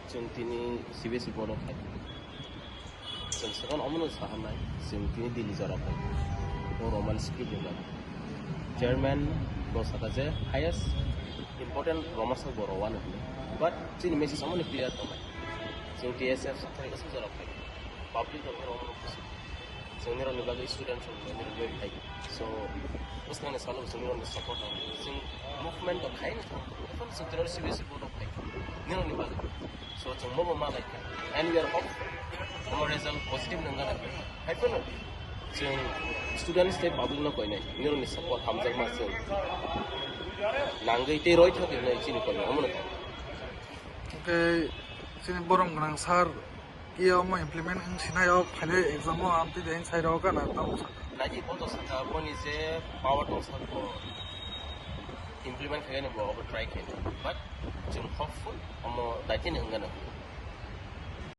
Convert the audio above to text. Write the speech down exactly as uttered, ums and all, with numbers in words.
Chwng tini C B S E board o khai. Chwng second omono saharnai, chwng tini Delhi jora khai. O Roman script ni bagwi. Chairman bo sakha je highest important Roman script bo Roman hwnwi. But chini message omono clear tongnai. Chwng T S F sakha aswk jora khai. Public rok omono buji. Chwng nirokni bagwi student rok nirokni bagwi khai. So, bwskangni salo chwng nirokni support nang. Chwng movement to khai ni thang. Ephano chwng tini C B S E board o khai. Nirokni bagwi. So, chwng bobo ma lai kha. And we are hopeful. Omo result positive nang gana. Hai phano chwng students tei public no koinai. Nirokni support hamjakma chwng nangwi tei roi thok hinwi chini koinai. Omono. Hwnkhe chini borom gwnang sir, e omo implement wng sinai o phainai exam o amtwi de sai rok gana tamo sakha. Naidi bo to sakha boni je power tong sakha bo implement khaigani bo obo try khainai. But chwng hopeful omo daitini wng gana.